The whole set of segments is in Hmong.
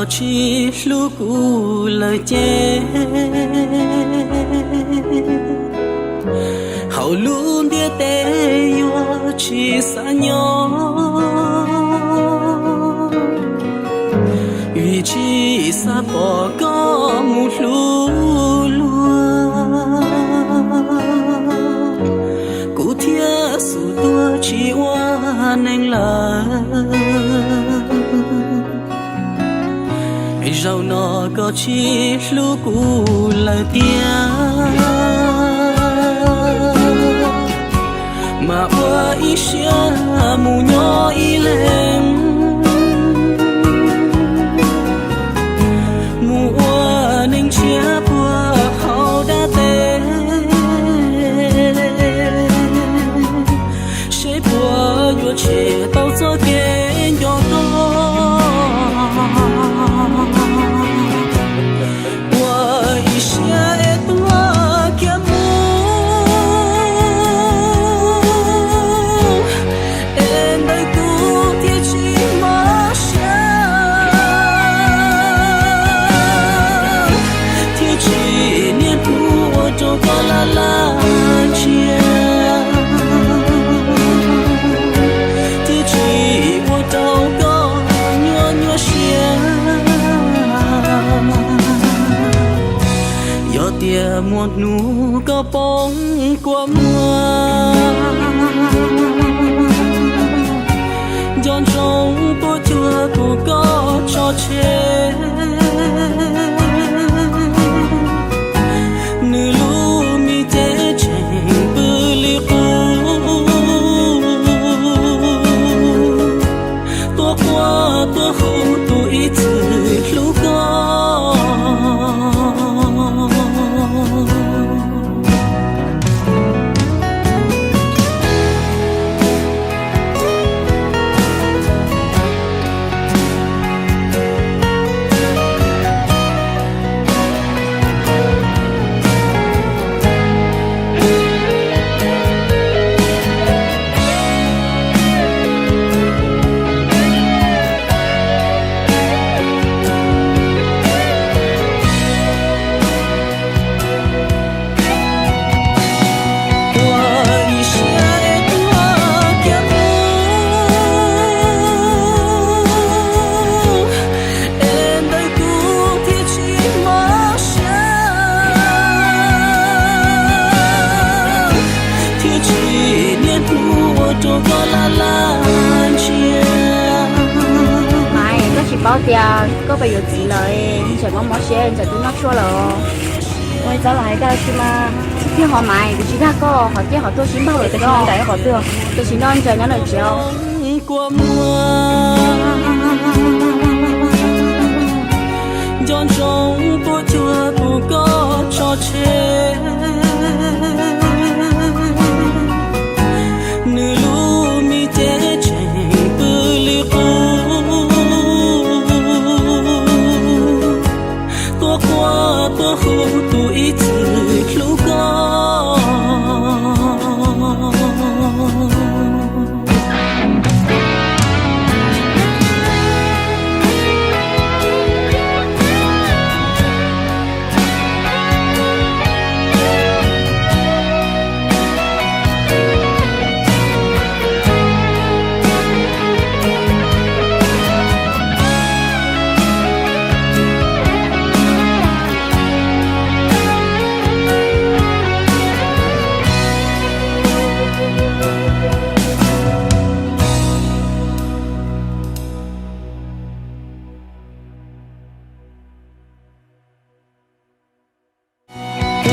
Tsis hlub kuv lawm ces hauv lub ntiaj teb yuav tsis xav nyob, vim tsis xav pom koj mus hlub luag. Kuv thiaj xum tuag tsis ua neeg lawm. Zaum no koj tsis hlub kuv lawm tiag, mas ua ib siab mus nyob ib leeg, mus ua neeg tshiab puag hauv dab teb, seb puas yuav tshem tau txoj kev nco koj. Ua ib siab es tuag kiag mus, es ntawm kuv thiaj tsis mob siab, thiaj tsis niaj hnub ua rau koj laj laj ntsiag, thiaj tsis ua rau koj nyuaj nyuaj siab. Yog tias muaj hnub koj poob kua muag, nco ntsoov tuaj cuag kuv koj tso tseg. Nws lub me cev tseem pw li qub, tuaj quaj tuaj hu tus ib txwm hlub koj. Ua ib siab es tuag kiag mus, es ntawm kuv thiaj tsis mob siab, thiaj tsis niaj hnub ua rau koj laj laj ntsiag. Maiv, koj tsis paub tias koj pais yuav txiv lawm, ntshe mob mob siab ntshe twb noj tshuaj lawm. Ua txhob los hais dag tsi mas. Tiag hov Maiv, kuv tsis dag koj, qhov tiag qhov tuag sib npaug lawm, tam sim no nrhiav qhov twg? Tam sim no nrhiav nyob lawm tsev. Kua muag, nco ntsoov tuaj cuag kuv koj tso tseg. Nws lub me cev tseem pw li qub, tuaj quaj tuaj hu tus ib txwm hlub koj.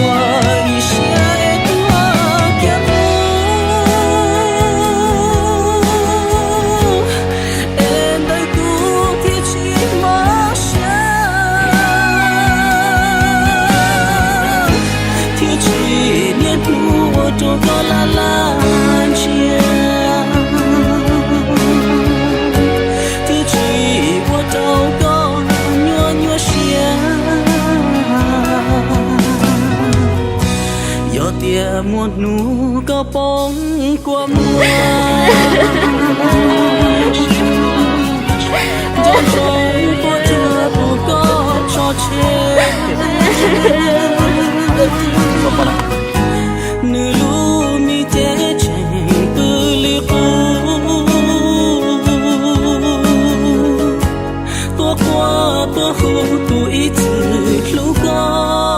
Ua ib siab es tuag kiag mus, es ntawm kuv thiaj tsis mob siab, thiaj tsis niaj hnub ua rau koj laj laj ntsiag, thiaj tsis ua rau koj nyuaj nyuaj siab. Yog tias muaj hnub koj poob kua muag, nco ntsoov tuaj cuag kuv Kuv ib txwm hlub koj.